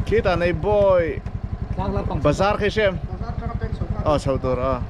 Khitah nei bawi bazar khi hriam aw chho tur aw.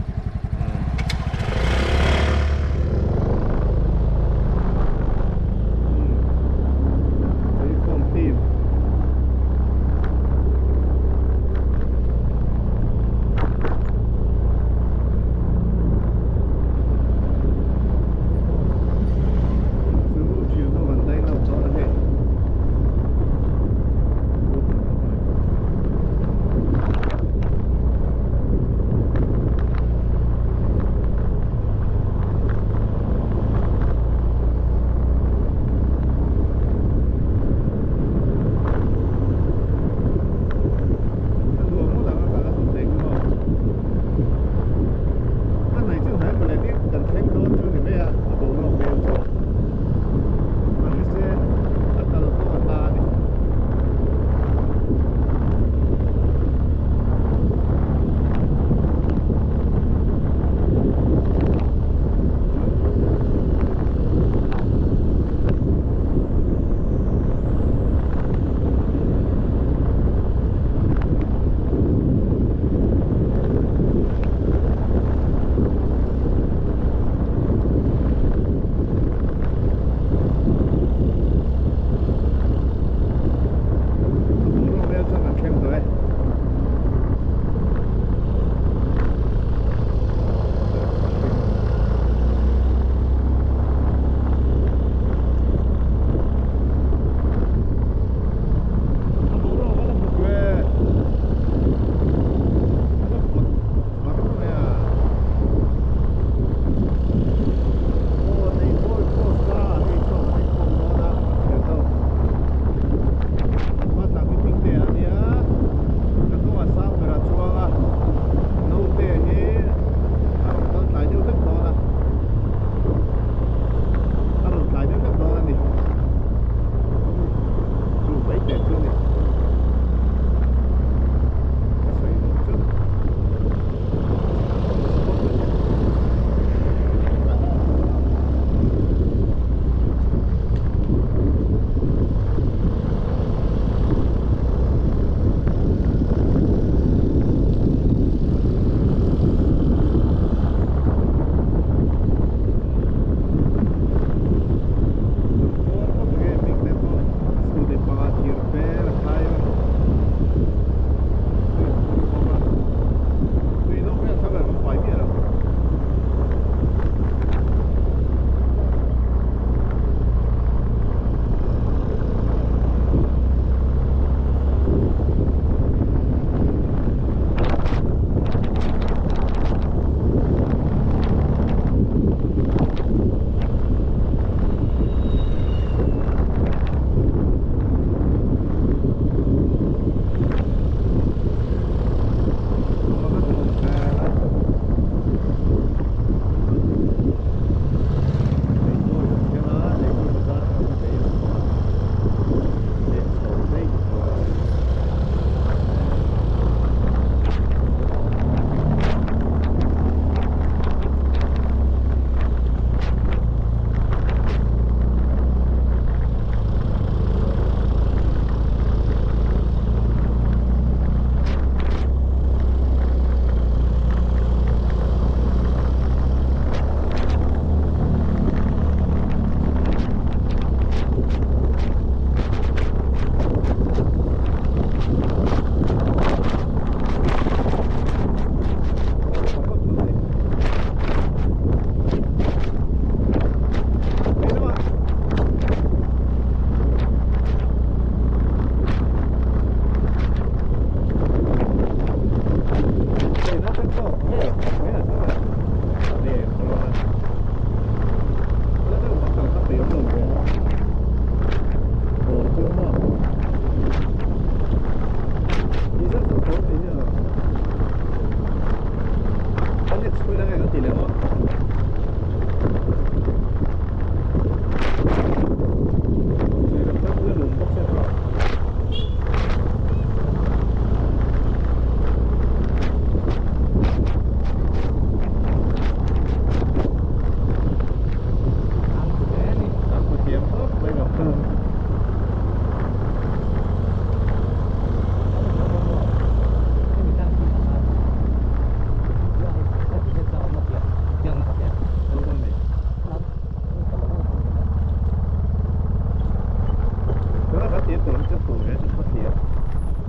Tum ve chu khawthlir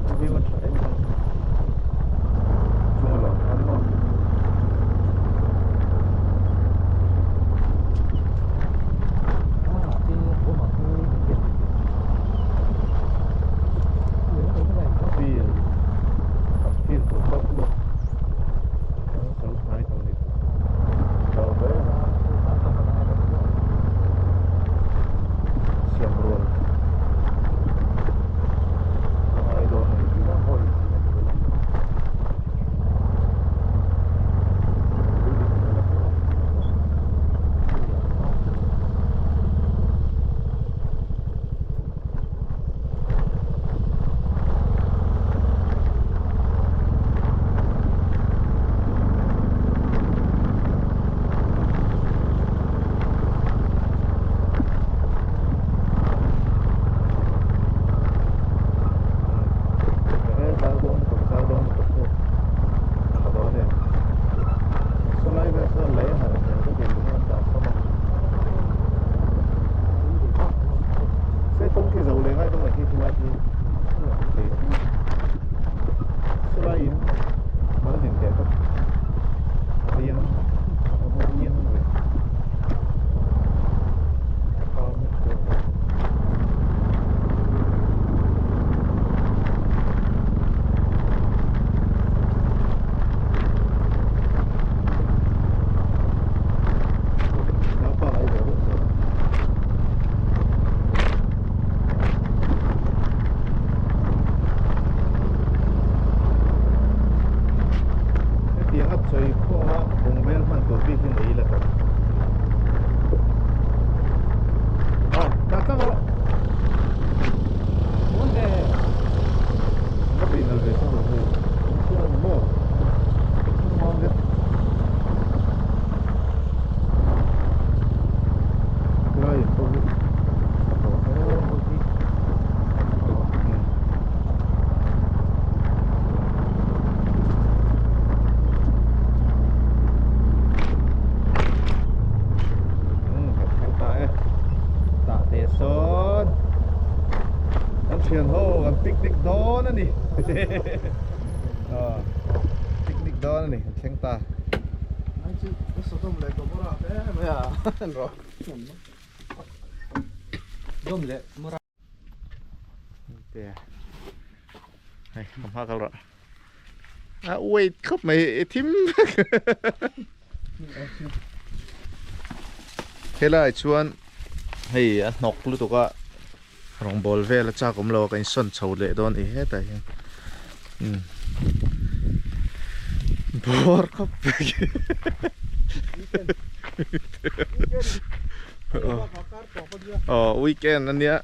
a view a tha em em chung a lawn khan maw. Field field tur pawh maw zo hnai tawh ni lo hle siam rual a ngai dawn a ni. Hetiang a chawi khawma bungbel hman tur bik hi nei ila tawh. Aw, tak tak rawh. Ka peih nal ve chu hei. Chiang maw? Mam vek. Lai in pawh hi a tawh hle mai. Sawn kan thian ho kan picnic dawn a ni picnic dawn a ni kan thleng ta hei ka hma kal rawh a wait khawp mai i thim vek helai chuan hei a hnawk lutuk a rawngbawl vel a chak awm lo a ka insawn chho leh dawn i hetah hian umm bawr khawp mai aw weekend ania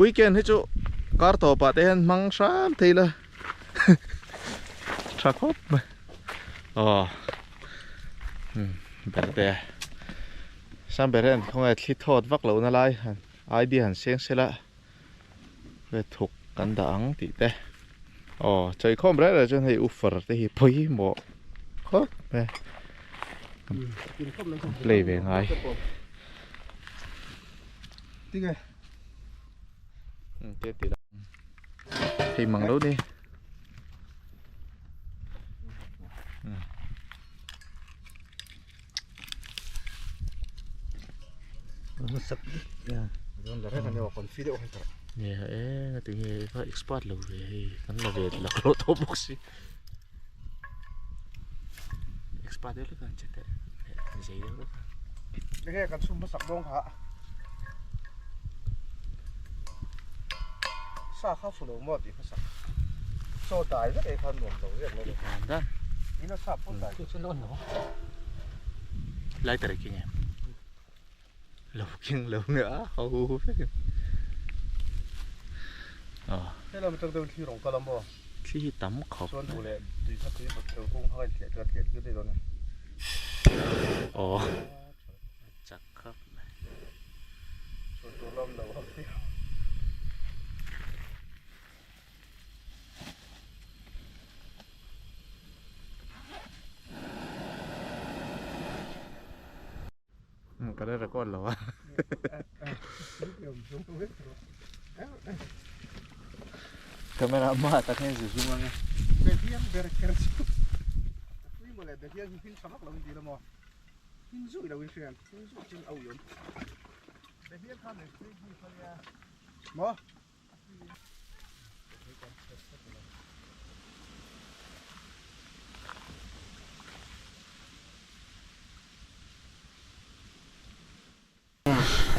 weekend hi chu kar tawpah te hian hmang hram thei la tha khawp mai aw berte Samber hian khawnge thli thawt vak lohna lai han idea han seng sela he thuk kan dah ang tih te aw chawihkhawm reng reng chuan hei uffer te hi pawimawh khawp mai play ve ngai thei mang lo ni. Expert lo ve hei kan la ve la lo tawh bawk si expert deuh hlek a an che teh zei deuh hlek a enge kan chhum hmasak dawn kha sa kha fu lo maw tih hmasak chaw dai vek ei kha nuam lo riak lo ina sa pawh dai Lighter khi nge lo keng lo nge a ho vek ah helam atang deuh thli rawng kal a maw thli hi tam khawp chuan duh leh tui kha tui bawk theu kung hang thliah ka thliah tir daih dawn a aw chak khawp mai chuan tur lam lo hawk Ka la record lo a. Camera hmaah tak hian zu zum ang e. Behliang ber kher chu a tui maw le, behliang hi hmin tha vak lo in ti lo maw? Hmin zuih lo in hriat, hmin zuih chuan a uiawm. Behliang kha min free gift a nia. Maw?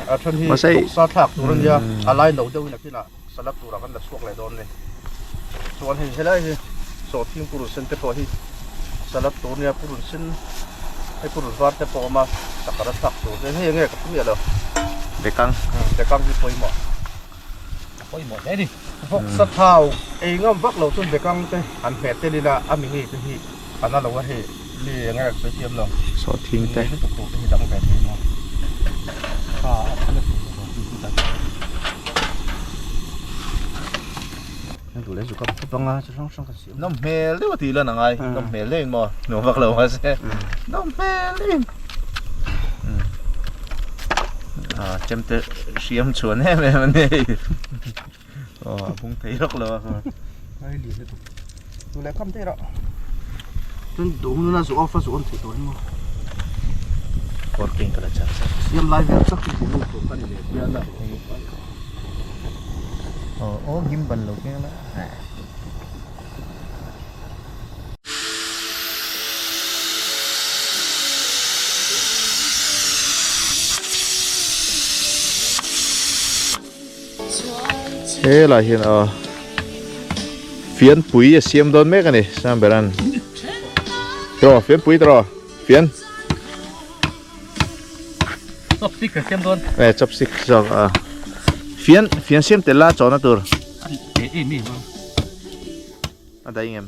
A then hi vawksa thlak tur a nia, a lai no deuhin a kinah salad turah kan la chhuak leh dawn a ni. Chuan hei helai hi sawhthing purun sen te pawh hi salad tur a nia, purun sen hei purun var te pawh a awm a, sakara thlak tur te hei enge ka hre miah lo. Bekang. Bekang hi pawimawh. A pawimawh hle a ni. Vawksa thau ei ngam vak lo chuan bekang te han hmeh tel ila a mi ngei te hi a na lo a hei. Mi enge ka sawi thiam lo. Sawhthing te. Lutuk tur te hi dang ve thei maw. Kha a tha lutuk tur hi hi dang. Hei duh leh zu kap thap anga chi hrang hrang ka siam. Nawm hmel deuh a tih lan angai. Nawm hmel deuhin maw. Nuam vak lo mahse. Nawm hmel deuhin. Ah chemte hriam chhuan em em a ni. Aw a bung thei rawk lo a. Ai lian lutuk. Tu leh kam thei rawh. Chuan duh hun a zu off a zu on theih tawh hi maw. Working ka la chak chak. Siam lai vel chak hi hmuh tur ka ni leh hian a. Aw aw gimbal lo keng la. Helai hian aw fianpui a siam dawn mek a ni Sangberan tiraw fianpui tiraw fian chopstick a siam dawn eh chopstick zawk a fian fian siam tel la chawhna tur a daih ngem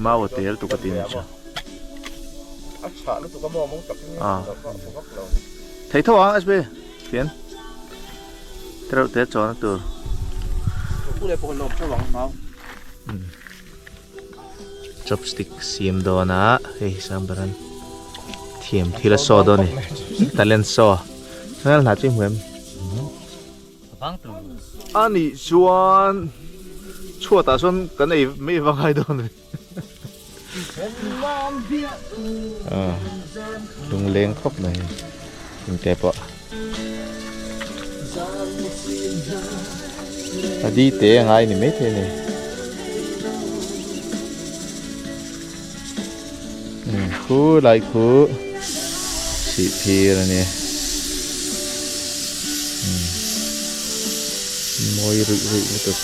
mau a tel tuk a ti nih chu thei tho ang sb fian tereuh te chawhna tur chopstick siam dawn a hei sangbaran thiam thil a saw dawn a ni talent saw hmel hna chu i hmu em. A nih chuan chhuatah sawn kan ei mai va ngai dawn ve. Lungleng khawp mai engte pawh. A di te a ngai ni maithei a ni. Khu lai khu sih phir a ni mawi ruih ruih lutuk.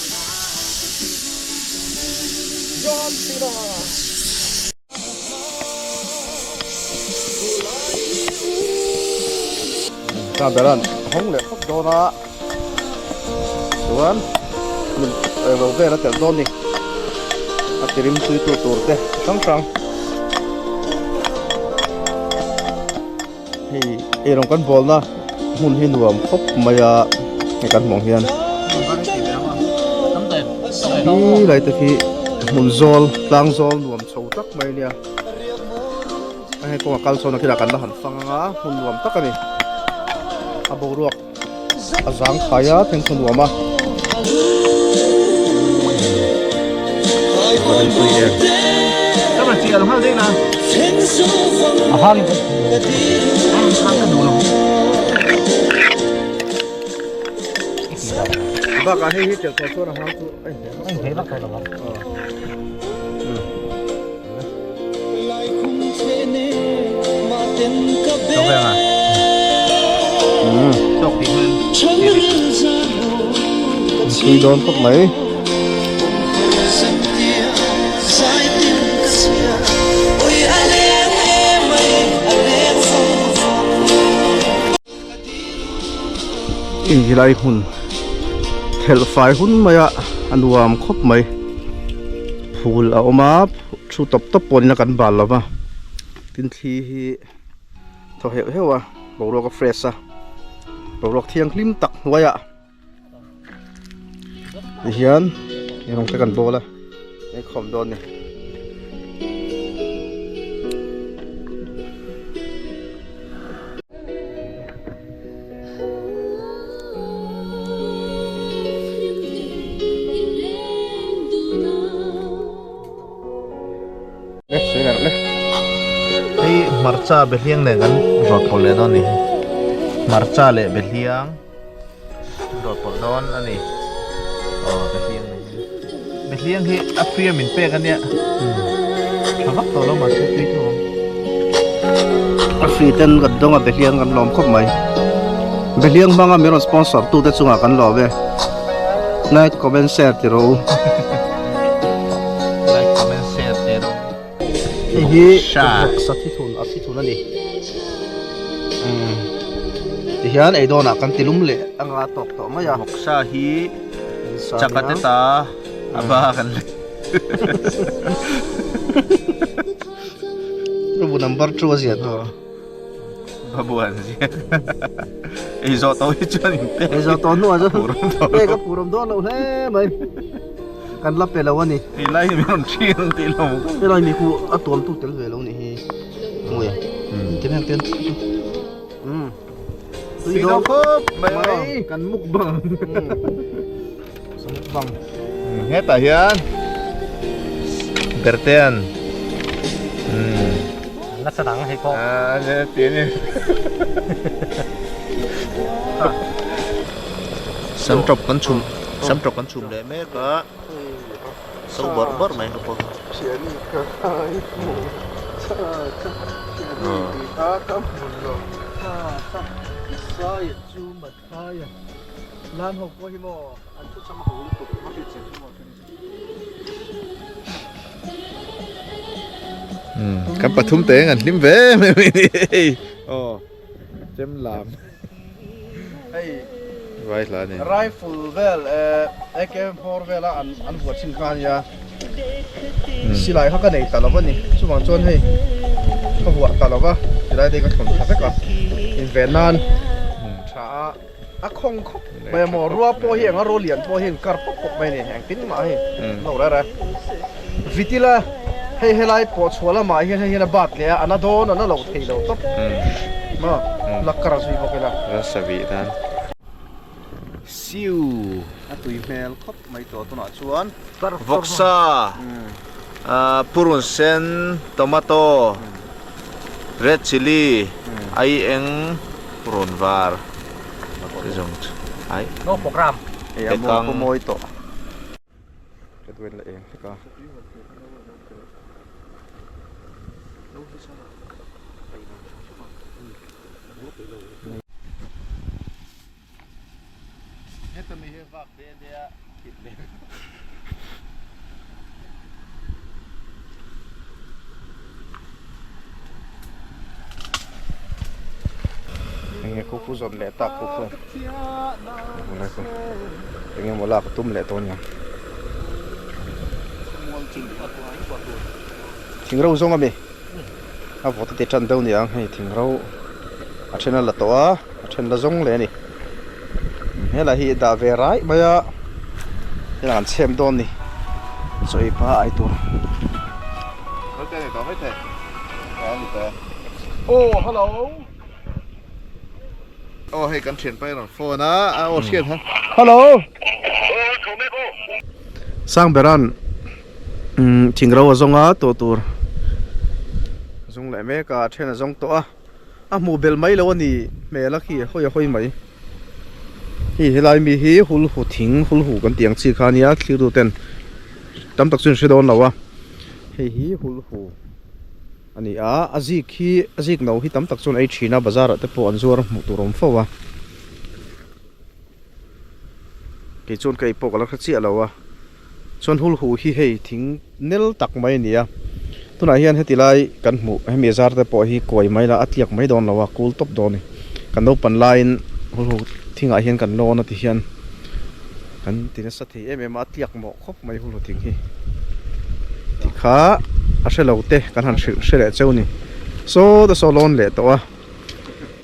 Ta beran hawng leh phawt dawn a chuan hmun ro vel a telh dawn ni a ti rim tui tu tur te hrang hrang hei eirawng kan bawl na hmun hi nuam khawp mai a hei kan hmuh ang hian hi lai te khi hmun zawl tlang zawl nuam chho tak mai a nia. A hei kawngah kal sawn a khilah kan la han fang anga hmun nuam tak a ni a boruak a zang khai a thengthaw nuam a. Bakah hei hi tel tawh chuan a hang chu a inhmeh vak tawh lo ang. Tui dawn khawp mai. Helai hmun thelh fai hun mai a a nuam khawp mai phul a awm a thu tawp tawp pawh in a kan bal lo va tin thli hi thaw heuh heuh a boruak a fresh a boruak thianghlim tak hnuaiah tihian eirawng te kan bawl a eikhawm dawn a ni. Hmarcha behliang nen kan rawt pawlh leh dawn a ni. Hmarcha leh behliang rawt pawlh dawn a ni. Aw behliang nen hian. Behliang hi a free a min pek a nia. Tha vak tawh lo mahse tui tho ang. A free ten kan dawng a behliang kan lawm khawp mai. Behliang hmanga min rawn sponsor tu te chungah kan lawm e. Like comment share ti rawh u. Like comment share ti rawh u. Hei hi vawksa thithun a thithun a ni. Tihian ei dawnah kan tilum leh anga tawk tawh mai a. Vawksa hi chakate ta a ba kan le. Babu number 2 a ziah tur. Babu an ziah. Ei zawh tawh hi chuan in pek. Ei zawh tawh hnuah chuan pek a phurawm dawn loh hle mai. Kan la pe lo a ni. Hei lai hi min rawn ṭhin ang tih lo. Hei lai mi khu a tuam tu tel ve lo nih hi. Hmui. Ti hmel ten. Um. Tui dawn khawp mai. Kan mukbang. Mukbang. Hetah hian Bertean. La sa dang hei pawh. Ah, ne ti ni. Samtawp kan chhum samtawp kan chhum leh mek a. So bawrh bawrh mai ka pawh. Kan pathum te an hlim ve mai mai ni hei aw chem lam hei vai hla ni rifle vel AK4 vela an an vuah thin kha ania silai kha ka nei ta lova ni chuvang chuan hei ka vuah ta lova silai te ka thawn tha vek a inven nan tha a A khawng khawp mai a maw? Rua pawh hi eng a, rua lian pawh hi an kar pawp pawp mai a ni, engtin mah hei an lo reh reh. Vitila hei helai pawh chhuah lamah hian hei hian a bat leh a, a na dawn a na lo thei lo tawp maw? La kar zui bawk ila. Rasa vih tan. Siu. A tui hmel khawp mai tawh tunah chuan. Vawksa, purun sen, tomato, red chilli, aieng, purun var. Ai. No program. Ei a maw pawh mawi tawh. Ka duain la eng hlek a. Enge khu khu zawn leh tak khu khu enge maw lak a tum leh tawh aniang thing ro zawng ami a vawt a ti tan deuh aniang hei thing ro a then a la tawh a a then la zawng leh a ni helai hi dah ve rai mai a helai an chhem dawn a ni chaw ei pah a ai tur. Aw hello aw hei kan thian pa hi rawn phone a a aw hriat ha hello Sangberan thing ro a zawng a tawh tur zawng leh mek a a then a zawng tawh a a hmuh belh mai lo a ni hmel a khi a hawi a hawi mai hei helai mi hi hul hu thing hul hu kan tih ang chi kha ania thlir tu ten tam tak chu an hre dawn lo a hei hi hul hu a ni a a zik hi a zik no hi tam tak chuan ei thin a bazar ah te pawh an zuar hmuh tur a awm fo a kei chuan ka ei pawh ka la hre chiah lo a. Chuan hul huh hi hei thing nel tak mai a ni a, tunah hian heti lai kan hmuh hemi zar te pawh hi kuai mai la a tliak mai dawn lo a, kul tawp dawn a ni. Kan naupan laiin hul huh thingah hian kan lawn a ti hian kan ti nasa thei em em a, a tliak mawh khawp mai hul huh thing hi tikha a hre lo te kan han hrilh hre leh cheu a ni. Saw te saw lawn leh tawh a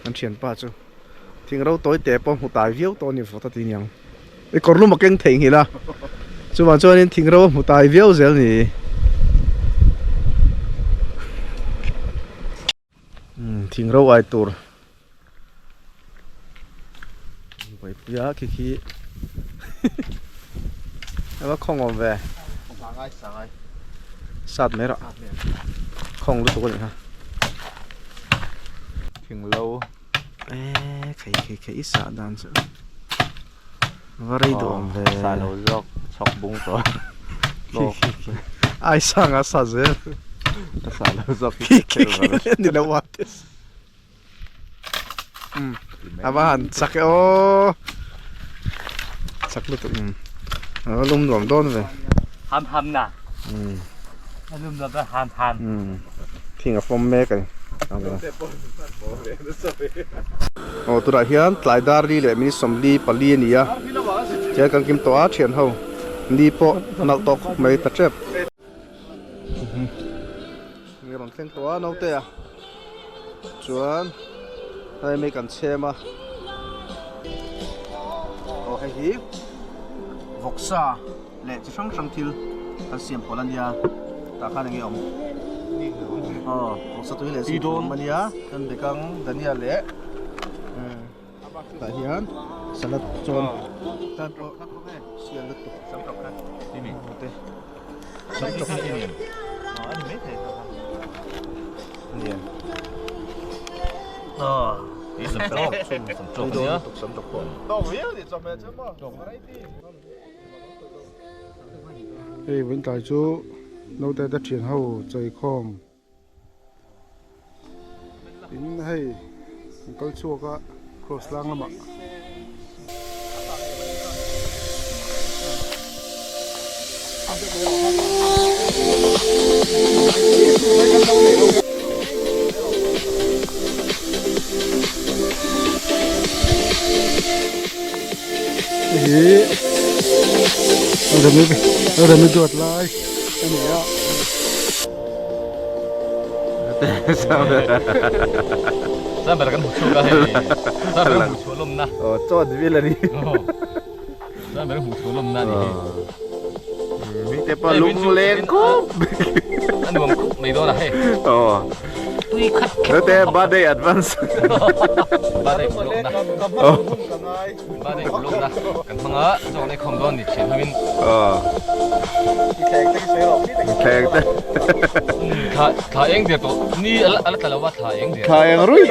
kan thianpa chu. Thing ro tawi te pawh hmu tai viau tawh a ni vawt a ti niang. I kawr lum a keng theihnghilh a, chuvang chuanin thing ro a hmu tai viau zel ni. Umm thing ro ai tur buaipui a khi khi ava khawng awm ve sat mai rawh khawng lutuk a nih kha. Thinglo. Eh, khei khei khei i sah dan chu. Va rei duh awm ve. Sah lo zawk chhawk bung tawh. Khi khi khi. Ai sang a sa zel. Ka sah lo zawk khi khi khi ni lo a te. Um. A va han chak e aw. Chak lutuk um. A lum nuam dawn ve. Ham ham na. Um. A lum nuam dawn ham ham. Um. Thing a fawm mek a ni. Aw tunah hian tlai dar li leh minute sawmli pali a ni a. Tihian kan kim tawh a thian ho. Ni pawh a nalh tawh khawp mai ta tep. Ni rawn thleng tawh a naute a chuan hei mai kan chhem a aw hei hi vawksa leh chi hrang hrang thil kan siam pawlh a nia tah khan enge awm aw vawksa tui leh zing awm a nia kan bekang dania leh tah hian salad chuan tan pawh sial lutuk te. Hei vawiin chu naute te thian ho cheikhawm in hei an kal chhuak a cross tlang lamah. Hei hi remi remi duat lai a ni a. Sambar kan hmu chhuak a hei Sambar hmu chhuah lawmna. Aw chawt vil a ni. Sambar hmu chhuah lawmna a ni hei. Mite pawh lungleng khawp. A nuam khawp mai dawn a hei. Aw. Tui khat khat. Note birthday advance. Birthday hmu lawmna. Birthday hmu lawmna kan hmang a zawk nei khawm dawn ni thian hovin. Aw. Thleng te. Thla thla eng der tawh ni a la tla lo a thla eng der. Thla eng ruih.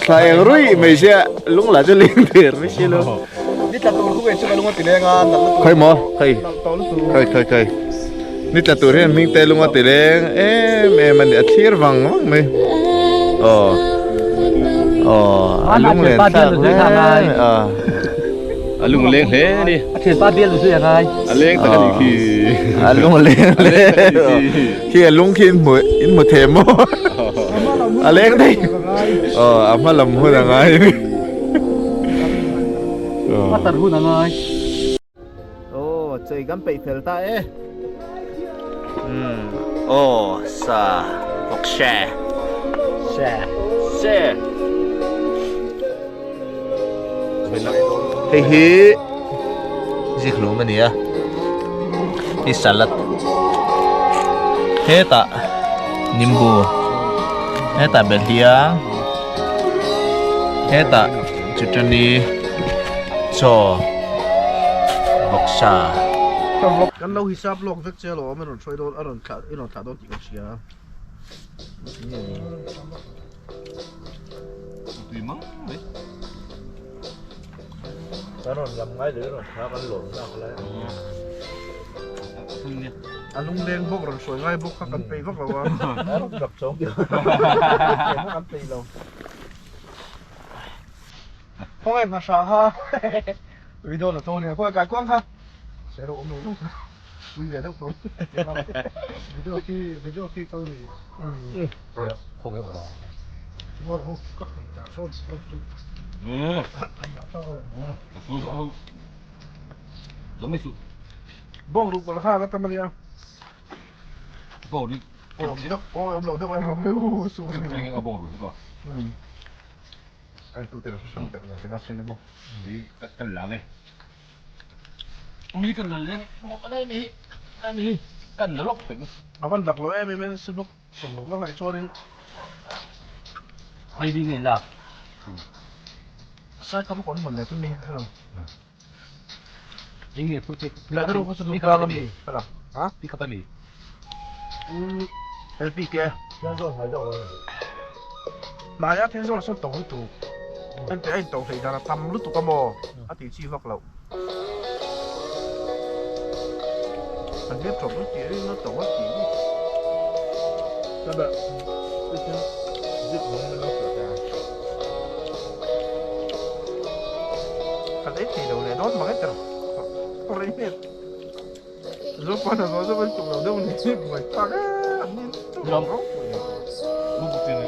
Thla eng ruih mai sia lung lah chu leng der mai si lo. Ni tla tur khu chu ka lung a ti leng a nalh lutuk. Khawi maw khawi khawi khawi khawi ni tla tur hian hming te lung a ti leng em em a ni a thlir vang vang mai aw aw a lung len thlak hle a. A lung leng hle a ni. A thianpa bial lu zui a ngai. A leng tak a nih khi. A lung leng hle. Khi a lung khi in hmu in hmu them maw. A leng daih. Aw a hma lam hun a ngai. A tar hun a ngai. Aw chei kan peih fel ta e. Umm aw sa vawk she. She. She. Hei hi zikhlum a ni a hi salad hetah nimbu hetah belhliang hetah chutani chaw vawksa. Kan lo hisap lawk vek che alawm i rawn hruai dawn a rawn thlah i rawn thlah dawn tih ka hria. Tui mang mai. Kan rawn lam ngai leh rawn thla kan lawm nak lai. A lungleng bawk rawn hruai ngai bawk kha kan peih vak lo a. Rawn rak chawng tih kan peih lo. Khawngaih hmasa kha video la to nia khawngaih kai kuang kha. Sero awm lo lo kha. Pui ve deuh tawh. Video khi video khi kal ni. Khawngaih awm. Bawng ruk bawlh kha ka tam a nia. Bawng ruk. Awm deuh awm lo deuh em su. Bawng ruk ka. Ai tu te hrang te na sin mo. Kan lang e. Mi kan la leng mo mi mi kan la lok peng. Avan dak lo em em sin bawk. Ka ngaih chuanin Hei ding in lak. Sai kam kon mon le tu ni hello. Ding ni pu che. La ro ko su ka lam ni. Hala. Ha? Pi ka mi. LPK. Hnaia then zawk lah sawn to lutuk. Enteh a in to hleih dan a tam lutuk a maw a tih chi vak loh. An hliap tawp an tih a to a tih ni. Kan ei thei lo leh dawn mang e tiraw. Rei hmel. Zopan a zo zo an tum lo deuh ni buai tak e an ni tum lo ropui ni.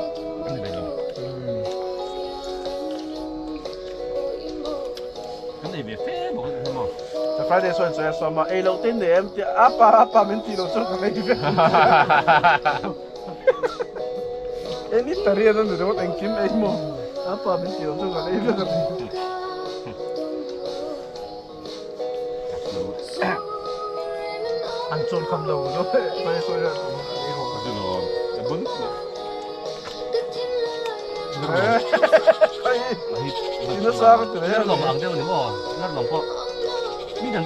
Kan ei ve fe bawk a ni maw. Sa Friday sawn chawi a sawm a, ei loh te nei em tia apa apa min tih loh chuan kan ei ve. Eng i tarian a ni ringawt engkim ei maw apa min tih loh chuan kan ei vek a ni. An chawn kham lo zo sawi sawi hian an ei ho. Nasa ka ti Lar lawm ang deuh ni maw? Lar lawm pawh. Mi dang